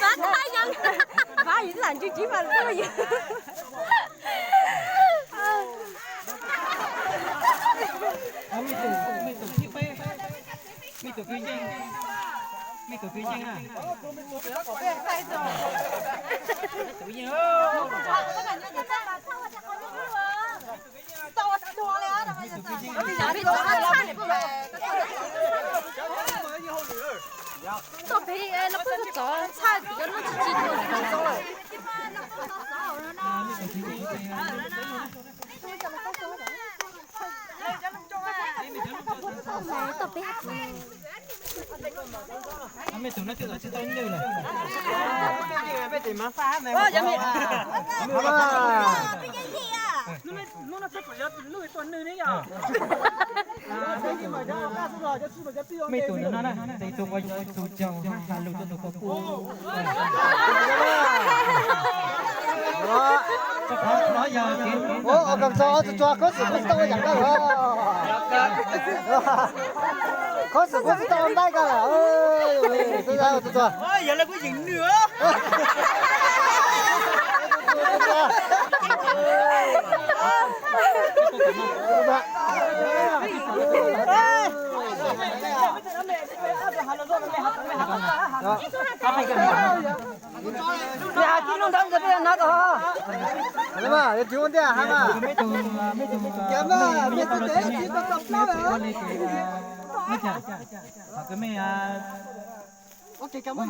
Pab thaj yeeb, pab yus lam ntswg tsis mas lub yus. Mej tus, mej tus thib peb, mej tus kwv yeej, mej tus kwv yeej na. Mej tus yeej. Tau pem no peb txov txhaj kuv cov lub tsis tsis. Tau peb hab. Mej tus no twb tsis tau nws lawm. Mej tus no na, ces tus uas tus caug has lug rau tus koj pub. Ua, koj txog ob tug tsuag khuab xim kuj tsis tau ua yam koj lawm. Khuab xim kuj tsis tau ua npaib koj lawm. Yog lawv kuj yeem nws. Mej has tib lub nrab ntawd peb yuav hnav tau. Yog tsis ua ntiag hab mas. Mej has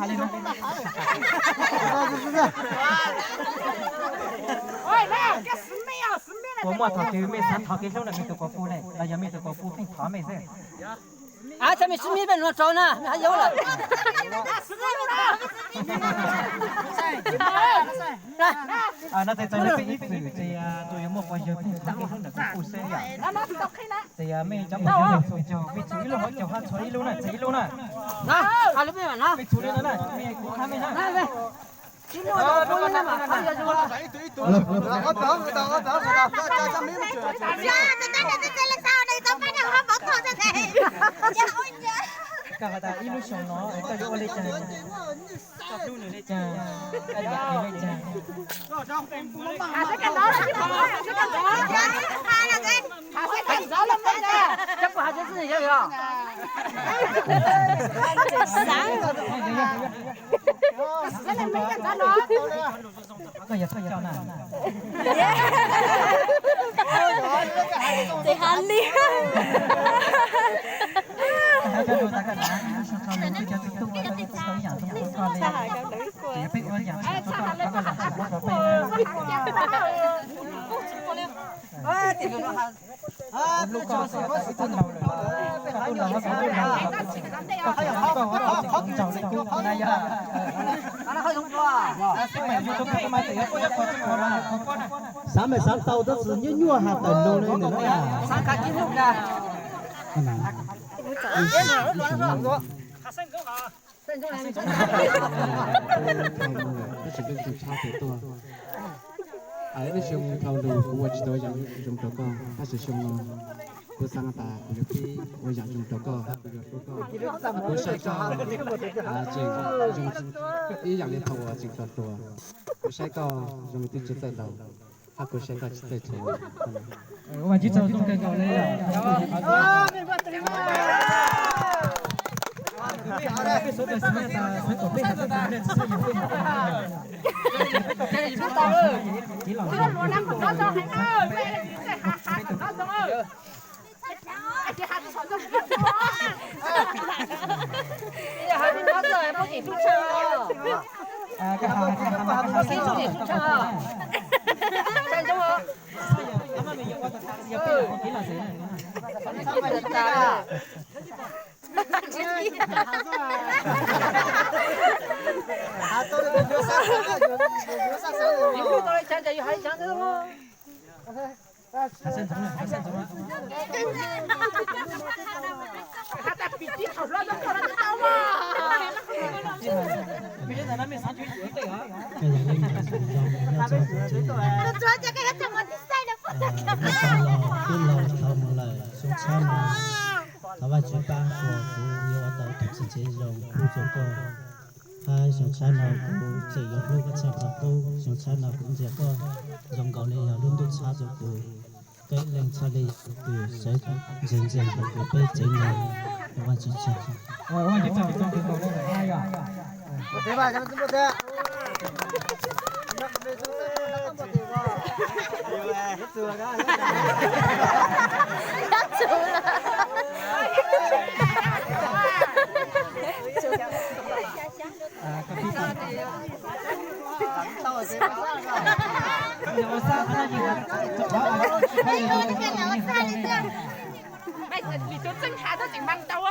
li no. Puas muaj thaum twg mej xav thov kev hlub ntawm mej tus quas pug ne los yog mej tus quas pug pheej thov mej xwb? Ab, txhaj mej sib mib peb nuav tsaus na, mej hab yaub lawm. No ces txawm yog peb ib txwm ces tsuas yuav muaj pog yawg pheej thov kev hlub ntawm quas pug xwb yom. Ces yog mej cov pog yawg txhua caug, mej txhua ib lub hauv caug hab txhua ib lub na, txhua ib lub na. Mej txhua li no na, mej kuv qha mej na. Koj has tas ib lub xyoo no koj yuav ua li cas? Koj hlub nws li cas? Koj nyiam nws li cas? Koj yog thawj coj na. Ces ha li. Koj coj lug tas koj na, ib lub xyoo txhua lug koj cov txiv tub ua tau ib txhia tau ib yam zoo rau koj li. Ces yog peb ua yam zoo rau koj, koj los tsis muab rau peb. Hlub koj txawm yog tau ib tug laug lawm, koj tub laug, koj tub laug, koj tseem hlub koj, koj tseem hlub ntsaum li koj na yog. Xib peem yug tus kheej mas txawm yog koj yuav kov txuj kov na, kov koj na. Xav mas xav tau tab sis nyuaj nyuaj has tawm lus li ntawm no na. Tab sis leej twg tshaj tes tuaj. Ib xyoo dhau lug kuv ua tsis tau yam zoo rau koj, tab sis xyoo no kuv xav tas kuv yuav pib ua yam zoo rau koj, kuv yuav hlub koj. Kuv saib koj tseem zoo ib yam li thaum uas tseem hluas hluas, kuv saib koj zoo li twb tsis txawj laus. Hab kuv saib koj tsis txawj tsev. Ua tsis txog zoo kawg nkaus li. Tij laug dhau mus lawm, xyoo tshab no thov Vajtswv pab uas kuv yuav ua tau tus txiv tsev zoo pub rau koj. Hab xyoo tshab no kuv tseem yuav hlub koj tshaj qhov qub. Xyoo tshab no kuv ntxias koj zoo nkaus li yog lub ntuj tshab rau kuv. Koj ib leeg txhaj li yog tus sawv ntsees ntsees rau kuv peb tsev neeg. Ua Vajtswv tsaug. Vim tus txeej has txhob tseem mas tau.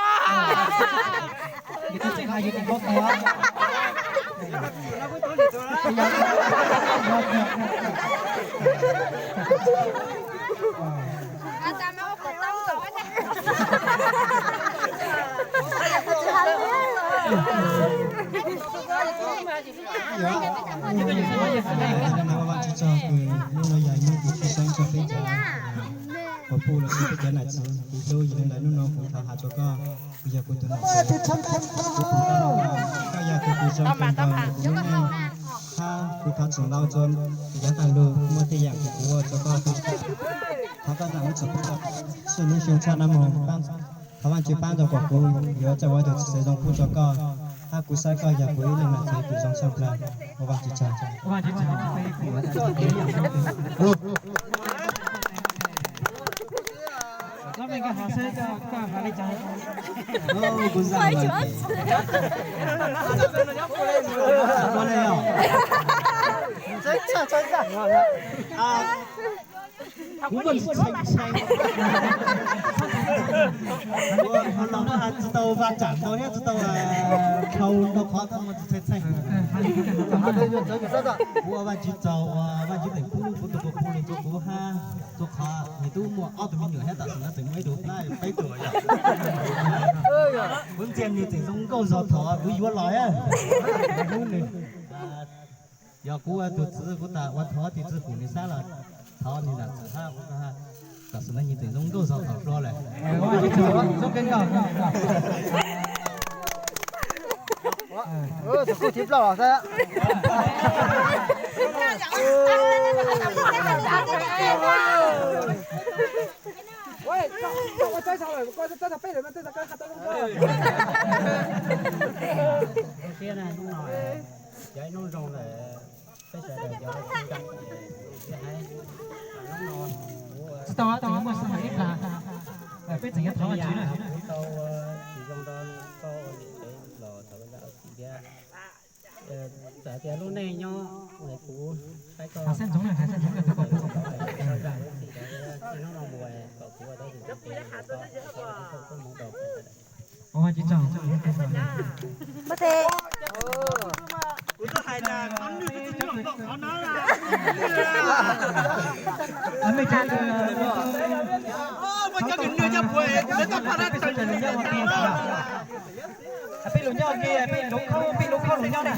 Vim tus txeej has yus tseem tau tau. Hnub no yog ib hnub kws tshwj xeeb rau peb cov uas puj los sis peb cov nam txiv kwv hlub, yog li ntawd hnub no kuv thov has rau koj, kuv yog kuv tus nam txiv, kuv pum tau koj yog tus kws zoo kawg nkaus kuv lub neej, hab kuv thov tseem lau rua yav tag lug muaj tej yaam kws kuv ua rua koj tu siab, thov koj zaam lub txim pub rau kuv. Txij hnub xyoo tshaj no moog, thov Vaajtswv paab rau kom kuv yuav tau ua tug txiv tsev zoo pub rau koj, hab kuv saib koj yog kuv ib leeg nam txiv kws zoo tshaj plawg. Ua Vaajtswv tsaug. Kuv muaj tsis tshee tshee, kuv los tsis tau vaj tsaam ntau thiab tsis tau dhau ntau qhov, kuv muaj tsis tshee tshee. Kuv ua Vaajtswv tsaug uas Vaajtswv tseem pub kuv tug puj lug rua kuv hab, rua qhov nwg tub muaj ob tug me nyuam thiab tam sim no tseem muaj ib tug plab peb tug yom. Kuv ntsia nwg tseem zoo nkauj zog thaum kuv yuav los. Hnub nwg yog kuv ua tug txiv kuv tas ua thov tug txiv pum nwg sab los thov nwg nam txiv hab ua, tam sim no nwg tseem zoo nkauj zog thaum hluas lawm. Cov ib hnub zoo lawm, peb sawv daws cov tsis nkees thiab hab. Tsis tau, tau muaj sij hawm ib plag, peb tseem yuav thov Vaajtswv na. Kuv tau tsis zoo rau koj ua niam tsev los thov koj zam txim thiab. Txawm hais tias lub neej nyob kuv saib koj, hais xeeb ntxoov na, hais xeeb ntxoov na, tus koj puas tau zam lub txim rau ib hnub no mus kom kuv ua tau tus txiv tsev zoo rau koj, koj ua tau koob hmoov rau kuv sawv daws. Ua tsis tsaug. Kuv twb hais tas qhov nwg twb tsis nyob qhov no. Mej cov kws nwg cov puas lawv tau pha dab tsi. Peb lug nyob ua ke, peb lug khaub, peb lug khaub lug nyob na.